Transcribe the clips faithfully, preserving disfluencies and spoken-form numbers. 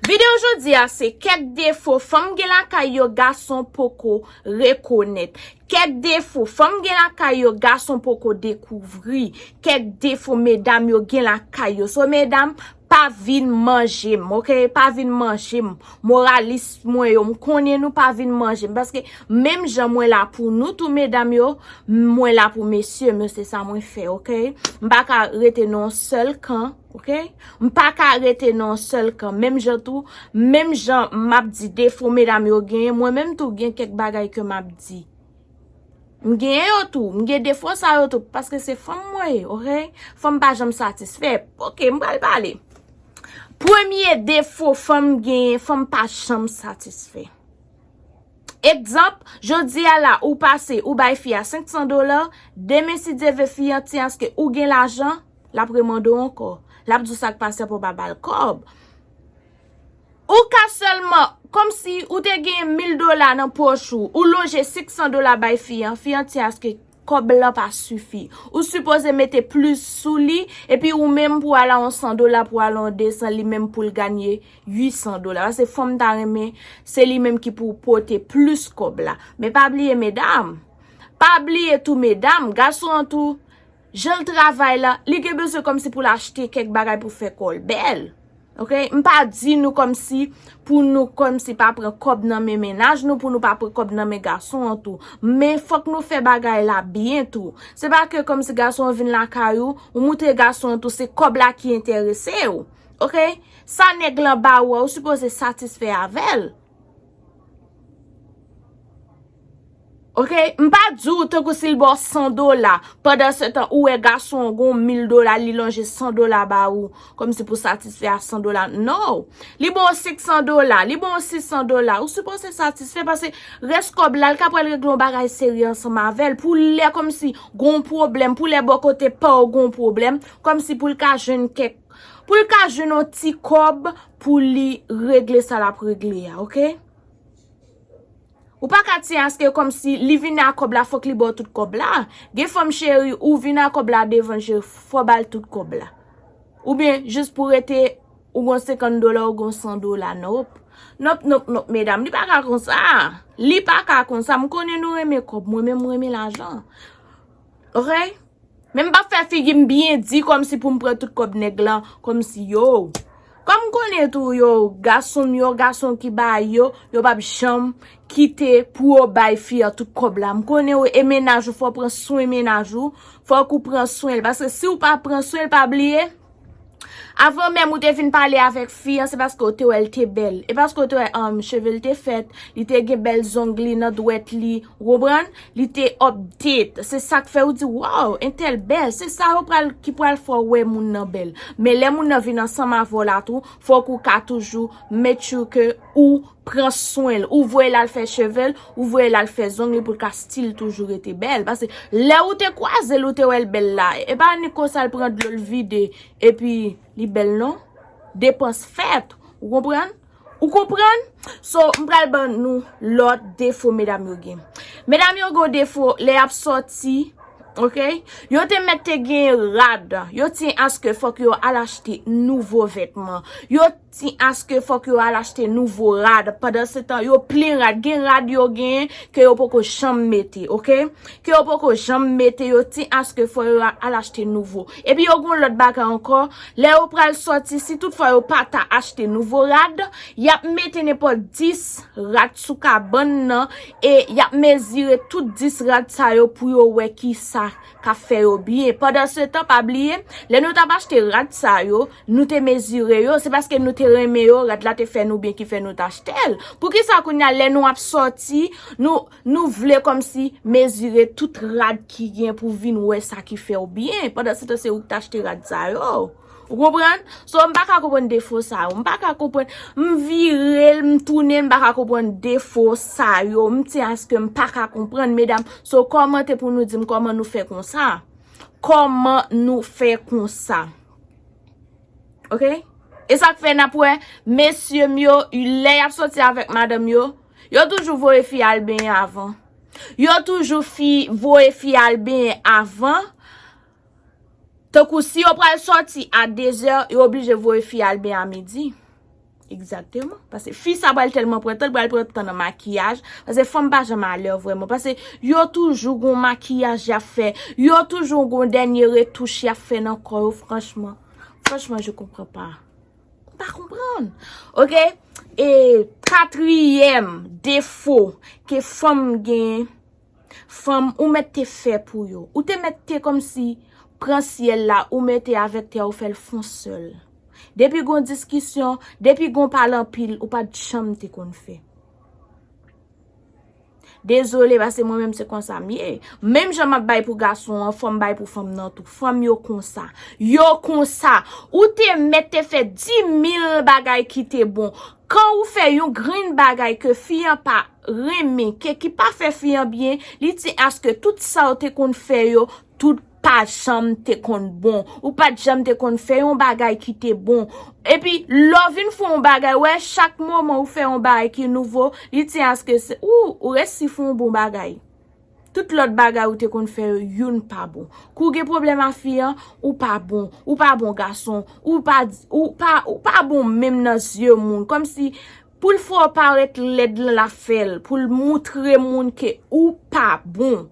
Videyo jodi a se kèk defo fanm gen lakay yo gason poko rekonèt. Kèk defo fanm gen lakay yo gason poko dekouvri. Kèk defo medam yo gen lakay yo. So medam, pa vin manje m, oke? Pa vin manje m. Moralis mwen yo, m konnen nou pa vin manje m. Paske menm jan mwen la pou nou tou medam yo, mwen la pou mesye m yo, se sa mwen fè, oke? M pa ka rete nan yon sèl kan, oke? M pa ka rete nan yon sèl kan. Menm jan tou, menm jan m ap di defo medam yo genyen, mwen menm tou gen kèk bagay ke m ap di. M genyen yo tou, m gen defo sa yo tou, paske se fanm mwen ye, oke? Fanm pa janm satisfè. Oke, m pral pale. Premye defo fanm genyen, fanm pa janm satisfè. Egzanp, jodi a la, ou pase, ou bay fi a senk san dola, demen si Dye vle fi an ti aske ou gen lajan, l ap remande w ankò. L ap di w sa k pase pou w pa ba l kòb. Ou ka sèlman, kòmsi ou te gen mil dola nan pòch ou, ou lonje senk san dola bay fi an, fi an ti aske kòb lan pa sifi. Ou sipoze mete plis sou li, epi ou menm pou al a yon san dola, pou al a yon de san, li menm pou l ganye uit san dola. Paske fanm ta renmen, se li menm ki pou pote plis kòb la. Men pa bliye medam, pa bliye tou medam, gason an tou, jan l travay la, li gen bezwen kòmsi pou l achte kèk bagay pou fè kò l bèl. Oke? M pa di nou kòmsi pou nou kòmsi pa pran kòb nan men mennaj nou, pou nou pa pran kòb nan men gason an tou. Men fòk nou fè bagay la byen tou. Se pa ke kòmsi gason an vin lakay ou, ou moutre gason an tou se kòb la ki enterese w. Oke? Sa nèg lan ba ou a, ou sipoze satisfè avè l. Oke? M pa di w tankou si l ba w san dola, pandan se tan ou wè gason an gon mil dola, li lonje san dola ba ou, kòmsi pou satisfè a san dola. No! Li ba w senk san dola, li ba w sis san dola, ou sipoze satisfè, paske rès kòb la, l ka pral regle yon bagay serye ansanm avè l. Pou lè kòmsi gon pwoblèm, pou lè bò kote pa w gon pwoblèm, kòmsi pou l ka jwenn kèk, pou l ka jwenn yon ti kòb pou li regle sa l ap regle a, oke? Ou pa ka ti aske kòmsi li vin a kòb la, fòk li ba w tout kòb la. Gen fanm cheri, ou vin a kòb la devan je, fò w ba l tout kòb la. Oubyen, jis pou rete, ou gon senkant dola, ou gon san dola, nop. Nop, nop, nop, medam, li pa ka konsa. Li pa ka konsa. M konnen nou renmen kòb, mwen menm, mwen renmen lajan. Oke? Men m p ap fè figi m byen di kòmsi pou m pran tout kòb nèg lan, kòmsi yo. Kòm m konnen tou yo, gason m yo, gason ki bay yo, yo p ap janm kite pou yo bay fi a tout kòb la. M konnen w e mennaj ou, fò w pran swen mennaj ou, fòk ou pran swen l. Paske si w pa pran swen l, pa bliye, avan menm ou te vin pale avèk fi an, se paske w te wè l te bèl. E paske w te wè, um, cheve l te fèt, li te gen bèl zong li nan dwèt li, ou konprann? Li te update. Se sa k fè ou di, waw, entèl bèl. Se sa yo pral, ki pral fè w wè moun nan bèl. Men lè moun nan vin ansanm avè w la tou, fòk ou ka toujou make sure ke ou pran swen l. Ou voye l al fè cheve l, ou voye l al fè zong li pou l ka still toujou rete bèl. Paske lè ou te kwaze l, ou te wè l bèl la. E pa ni konsa l pran dlo l vide, epi li bèl non. Depans fèt. Ou konprann? Ou konprann? So, m pral ban nou lòt defo medam yo gen. Medam yo gen defo, lè y ap sòti, oke? Yo te mèt te gen rad. Yo ti aske fòk yo al achte nouvo vètman. Yo ti aske fòk yo al achte nouvo rad. Pandan se tan, yo plen rad. Gen rad yo gen ke yo poko janm mete, oke? Ke yo poko janm mete, yo ti aske fò yo al achte nouvo. Epi yo gon lòt bagay ankò, lè yo pral sòti, si toutfwa yo pa ta achte nouvo rad, y ap mete nenpòt dis rad sou kabann nan e y ap mezire tout dis rad sa yo pou yo wè kisa k ap fè yo byen. Pandan se tan, pa bliye, lè nou t ap achte rad sa yo, nou te mezire yo, se paske nou te renmen yo, rad la te fè nou byen ki fè nou t achte l. Poukisa kounye a lè nou ap sòti, nou, nou vle kòmsi mezire tout rad ki gen pou vin wè sa ki fè w byen. Pandan se tan se ou ki t achte rad sa yo. Ou konprann? So, m pa ka konprann defo sa yo. M pa ka konprann. M vire l, m tounen, m pa ka konprann defo sa yo. M ti aske m pa ka konprann, medam. So, kòmante pou nou di m kòman nou fè konsa. Kòman nou fè konsa? Oke? E sa k fè n ap wè, mesye m yo, lè y ap sòti avèk madanm yo, yo toujou voye fi al benyen avan. Yo toujou fi, voye fi al benyen avan. Tankou si yo pral sòti a dezè, yo oblije voye fi al benyen a midi. Egzakteman. Paske fi sa pral tèlman pran tan, l pral pran tan nan makiyaj. Paske fanm pa janm alè vrèman. Paske yo toujou gon makiyaj y ap fè. Yo toujou gon dènye retouch y ap fè nan kò yo. Franchman, franchman, je comprends pas. M pa konprann. Oke? E katriyèm defo ke fanm gen, fanm ou mèt te fè pou yo. Ou te mèt te kòmsi pran syèl la, ou mete avèk tè, ou fè l fon sèl. Depi gon diskisyon, depi gon pale anpil, ou pa t janm te konn fè. Dezole, paske mwen menm se konsa m ye. Menm jan m ap bay pou gason an, fò m bay pou fanm nan tou. Fanm yo konsa. Yo konsa. Ou te mèt te fè dimil bagay ki te bon. Kan ou fè yon grenn bagay ke fi an pa renmen, ke ki pa fè fi an byen, li di aske tout sa w te konn fè yo, tout pa janm te konn bon. Ou pa t janm te konn fè yon bagay ki te bon. Epi, lè w vin fè yon bagay, wè, chak moman ou fè yon bagay ki nouvo, li di aske se, ou, ou resi fè yon bon bagay. Tout lòt bagay ou te konn fè yo, youn pa bon. Kou gen pwoblèm a fi an, ou pa bon. Ou pa bon gason. Ou pa, ou pa, ou pa bon menm nan zye moun. Kòmsi, pou l fè w parèt lèd lan, l ap fè l. Pou l moutre moun ke ou pa bon.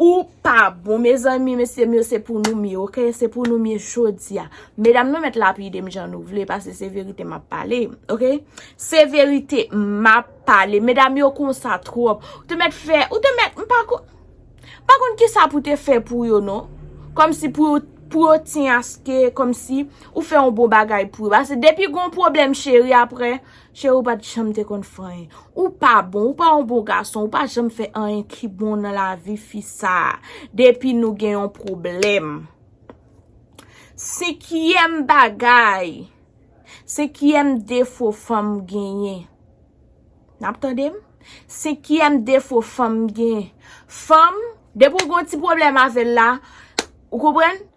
Ou pa bon. Mezanmi, mesye m yo, se pou nou m ye, oke? Se pou nou m ye jodi a. Medam, nou mèt lapide m jan nou vle, paske se verite m ap pale, oke? Se verite m ap pale. Medam yo konsa twòp. Ou te mèt fè, ou te mèt, m pa ko-, m pa konn kisa pou te fè pou yo, non. Kòmsi pou yo, pou yo ti aske, kòmsi ou fè yon bon bagay pou yo. Paske depi gon pwoblèm, cheri, apre, cheri, ou pa t janm te konn fè anyen. Ou pa bon, ou pa yon bon gason, ou pa janm fè anyen ki bon nan lavi fi sa a. Depi nou gen yon pwoblèm. Senkyèm bagay, senkyèm defo fanm genyen. N ap tande m? Senkyèm defo fanm genyen. Fanm, depi w gen yon ti pwoblèm avè l la, ou konprann?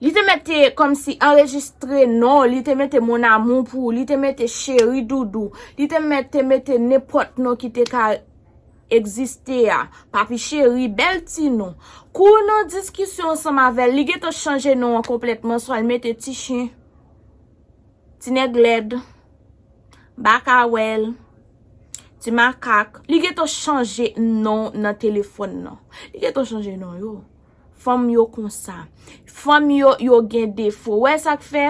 Li te mete kòmsi anrejistre non, li te mete mon amour pou ou, li te mete cheri doudou, li te mete, mete nenpòt non ki te ka egziste a, papi cheri, bèl ti non. Kou w nan diskisyon ansanm avè l, li gentan chanje non an konplètman, swa l mete ti chen, ti nèg lèd, m pa ka wè l, ti makak. Li gentan chanje non nan telefòn nan. Li gentan chanje non yo. Fanm yo konsa. Fanm yo, yo gen defo. Wè sa k fè?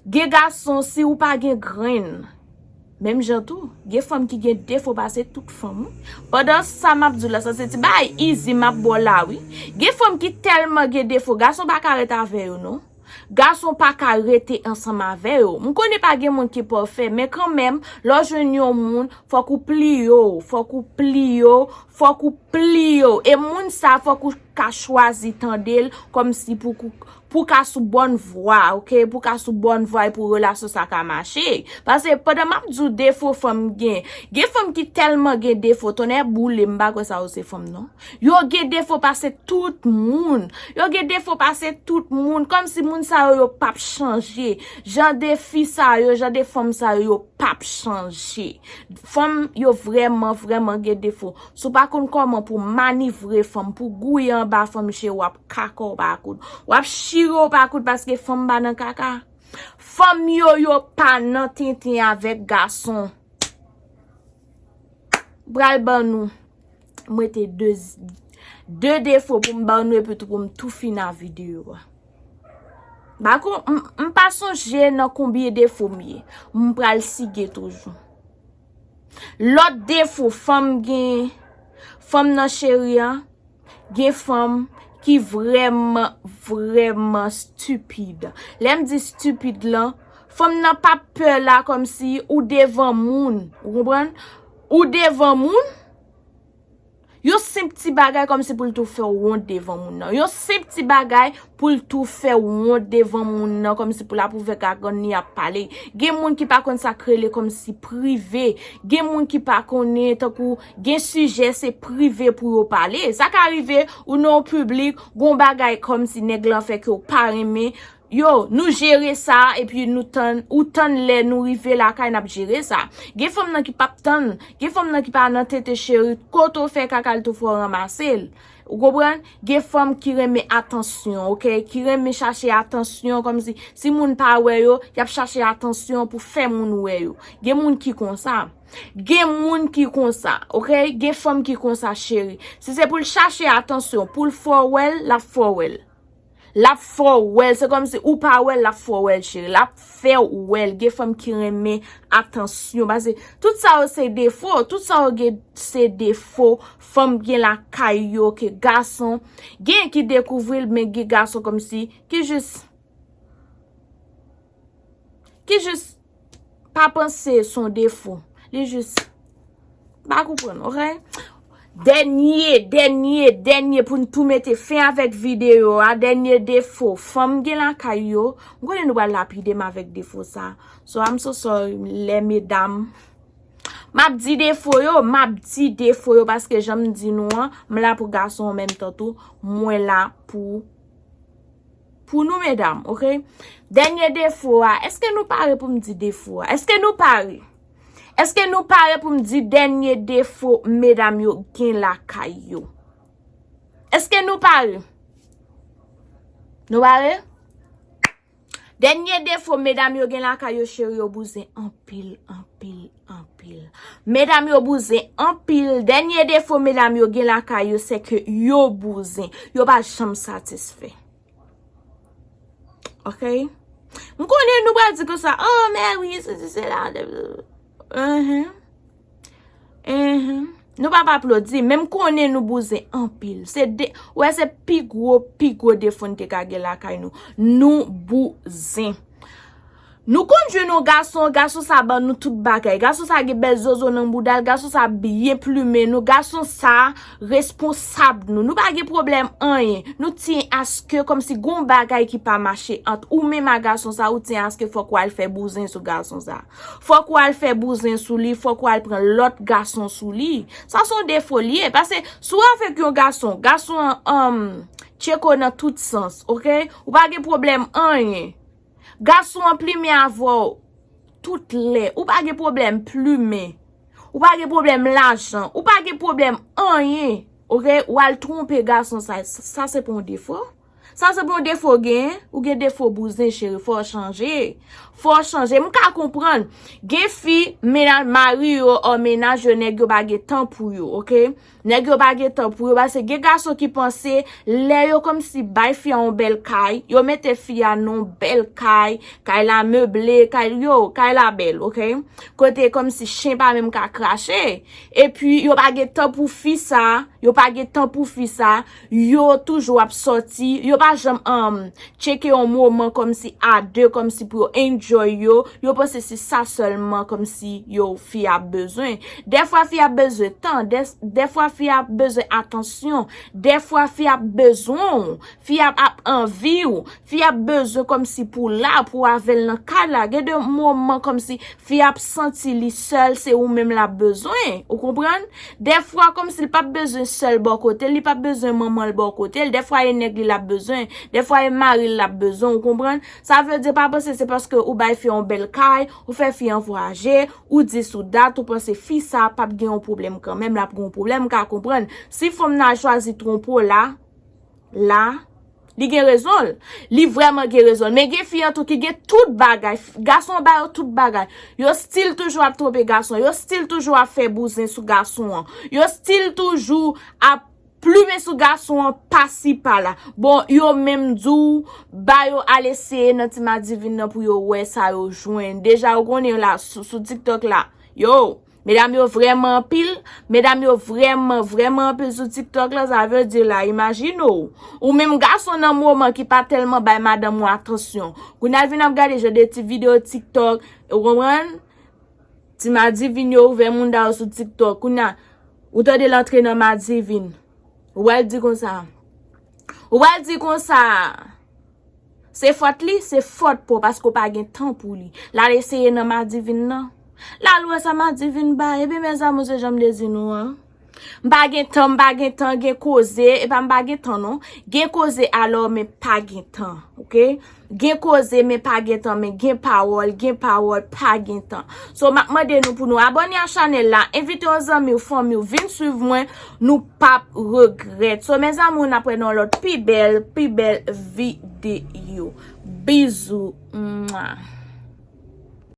Gen gason, si ou pa gen grenn, menm jan tou, gen fanm ki gen defo pase tout fanm, wi. Pandan sa m ap di w la, sa se ti bagay easy m ap ba w la, wi. Gen fanm ki tèlman gen defo, gason pa ka ret avè yo, non. Gason pa ka rete ansanm avè yo. M konnen pa gen moun ki pafè, men kanmenm, lè w jwenn yon moun, fòk ou pliye w, fòk ou pliye w, fòk ou pliye w. E moun sa, fòk ou ka chwazi tande l kòmsi pou, pou, pou ka sou bòn vwa, oke? Pou ka sou bòn vwa e pou relasyon sa ka mache. Paske pandan m ap di w defo fanm gen, gen fanm ki tèlman gen defo, tonnè boule, m pa kwè sa yo se fanm, non. Yo gen defo pase tout moun. Yo gen defo pase tout moun. Kòmsi moun sa yo, yo p ap chanje. Jan de fi sa yo, jan de fanm sa yo, yo p ap chanje. Fanm yo vrèman, vrèman gen defo. Si w pa konn kòman pou manivre fanm, pou gouye anba fanm, cheri, w ap kaka, w pa koud. W ap chire, w pa koud, paske fanm pa nan kaka. Fanm yo, yo pa nan tenten avèk gason. Pral ban nou. M rete de, de defo pou m ban nou epi tou pou m tou fini videyo a. Bako, m, m pa sonje nan konbyen defo m ye. M pral sige toujou. Lòt defo fanm gen, fanm nan cheri an, gen fanm ki vrèman, vrèman stipid. Lè m di stipid lan, fanm nan p ap pè la kòmsi ou devan moun, ou konprann? Ou devan moun, yon senp ti bagay kòmsi pou l tou fè w wont devan moun nan. Yon senp ti bagay pou l tou fè w wont devan moun nan, kòmsi pou l ap ouvè gagann li ap pale. Gen moun ki pa konn sa k rele kòmsi prive. Gen moun ki pa konnen, tankou gen sijè se prive pou yo pale. Sa ka rive ou nan yon piblik, gon bagay kòmsi nèg lan fè ke w pa renmen. Yo, nou jere sa, epi nou tann, ou tann lè nou rive lakay, n ap jere sa. Gen fanm nan ki p ap tann, gen fanm nan ki pa nan tenten cheri, kote w fè kaka l tou fò ranmase l. Ou konprann? Gen fanm ki renmen atansyon, oke? Ki renmen chache atansyon, kòmsi si moun pa wè yo, y ap chache atansyon pou fè moun wè yo. Gen moun ki konsa. Gen moun ki konsa, oke? Gen fanm ki konsa, cheri. Si se pou l chache atansyon, pou l fè w wè l, l ap fè w wè l. L ap fè w wè l. Se kòmsi ou pa wè l, l ap fè w wè l, cheri. L ap fè w wè l. Gen fanm ki renmen atansyon. Paske tout sa yo se defo. Tout sa yo gen se defo. Fanm gen lakay yo ke gason. Gen ki dekouvri l, men gen gason kòmsi ki jis, ki jis pa panse se yon defo. Li jis pa konprann, oke? Dènye, dènye, dènye pou n tou mete fen avèk videyo a. Dènye defo fanm gen lakay yo. M konnen nou pral lapide m avèk defo sa. So, I'm so sorry, les mesdames. M ap di defo yo, m ap di defo yo, paske jan m di nou an, m la pou gason an menm tan tou, mwen la pou, pou nou medam, oke? Dènye defo a, èske nou pare pou m di defo a? Èske nou pare? Èske nou pare pou m di dènye defo medam yo gen lakay yo? Èske nou pare? Nou pare? Dènye defo medam yo gen lakay yo, cheri, yo bouzen anpil, anpil, anpil. Medam yo bouzen anpil. Dènye defo medam yo gen lakay yo, se ke yo bouzen. Yo pa janm satisfè. Oke? M konnen nou pral di konsa, oh, men wi, sesi, sela. Mhm. Mhm. Nou p ap aplodi, men m konnen nou bouzen anpil. Se de, ou wè, se pi gwo, pi gwo defo n te ka gen lakay nou. Nou bouzen. Nou konn jwenn yon gason, gason sa ban nou tout bagay. Gason sa gen bèl zozo nan bouda l, gason sa byen plimen nou, gason sa responsab nou. Nou pa gen pwoblèm anyen. Nou tyen aske kòmsi gon bagay ki pa mache ant ou menm a gason sa, ou tyen aske fòk w al fè bouzen sou gason sa. Fòk w al fè bouzen sou li, fòk w al pran lòt gason sou li. Sa se yon defo l ye. Paske si w avèk yon gason, gason an, um, tcheko nan tout sans, oke? Ou pa gen pwoblèm anyen. Gason an plimen avè w tout lè. Ou pa gen pwoblèm plimen. Ou pa gen pwoblèm lajan. Ou pa gen pwoblèm anyen. Oke? W al twonpe gason sa. Sa se pa yon defo? Sa se pa yon defo w gen? Ou gen defo bouzen, cheri. Fò w chanje. Fò w chanje. M ka konprann. Gen fi, mena-, mari yo, o mennaj yo, nèg yo pa gen tan pou yo, oke? Nèg yo pa gen tan pou yo, paske gen gason ki panse lè yo kòmsi bay fi a yon bèl kay, yo mete fi a nan yon bèl kay, kay la meble, kay yo, kay la bèl, oke? Kote kòmsi chen pa menm ka krache. Epi yo pa gen tan pou fi sa, yo pa gen tan pou fi sa, yo toujou ap sòti, yo pa janm, um, tcheke yon moman kòmsi a de, kòmsi pou yo enjoy yo, yo panse se sa sèlman kòmsi yo fi a bezwen. Dèfwa fi a bezwen tan, dè-, dèfwa fi a bezwen atansyon, dèfwa fi a bezwen w, fi a ap anvi w, fi a bezwen kòmsi pou w la, pou w avè l nan kay la. Gen de moman kòmsi fi a ap santi li sèl, se ou menm l ap bezwen, ou konprann? Dèfwa kòmsi li p ap bezwen sè l bò kote l, li p ap bezwen manman l bò kote l, dèfwa e nèg li l ap bezwen, dèfwa e mari l l ap bezwen, ou konprann? Sa vle di pa panse se paske ou bay fi a yon bèl kay, ou fè fi an vwayaje, ou dis ou dat, ou panse fi sa p ap gen yon pwoblèm kanmenm, l ap gen yon pwoblèm, m ka konprann. Si fanm nan chwazi twonpe w la, la, li gen rezon l. Li vrèman gen rezon l. Men gen fi an tou ki gen tout bagay. F-, gason an ba yo tout bagay. Yo still toujou ap twonpe gason. Yo still toujou ap fè bouzen sou gason an. Yo still toujou ap plimen sou gason an pasi pala. Bon, yo menm di w, ba yo al eseye nan ti madivin nan pou yo wè sa yo jwenn. Deja, yo konnen la sou, sou TikTok la. Yo, medam yo vrèman anpil, medam yo vrèman, vrèman anpil sou TikTok la, sa vle di la, imajine w. Ou menm gason nan moman ki pa tèlman bay madanm ou atansyon. Kounye a vin ap gade jan de ti videyo TikTok, ou konprann? Ti madivin yo ouvè mounda yo sou TikTok. Kounye a, ou tande l antre nan madivin. Ou pral di konsa. Ou pral di konsa. Se fòt li, se fòt pa w, paske w pa gen tan pou li. L al eseye nan madivin nan. L al wè sa madivin bay. Ebyen, mezanmi, se jan m te di nou an. M pa gen tan, m pa gen tan, gen koze, e pa m pa gen tan non. Gen koze alò, men pa gen tan, oke? Gen koze, men pa gen tan, men gen pawòl, gen pawòl, pa gen tan. So, m ap mande nou pou nou abòne a chanèl la, envite yon zanmi w, fanmi w, vin swiv mwen, nou p ap regrèt. So, mezanmi, n ap wè nan lòt pi bèl, pi bèl videyo. Bizou. Mwa.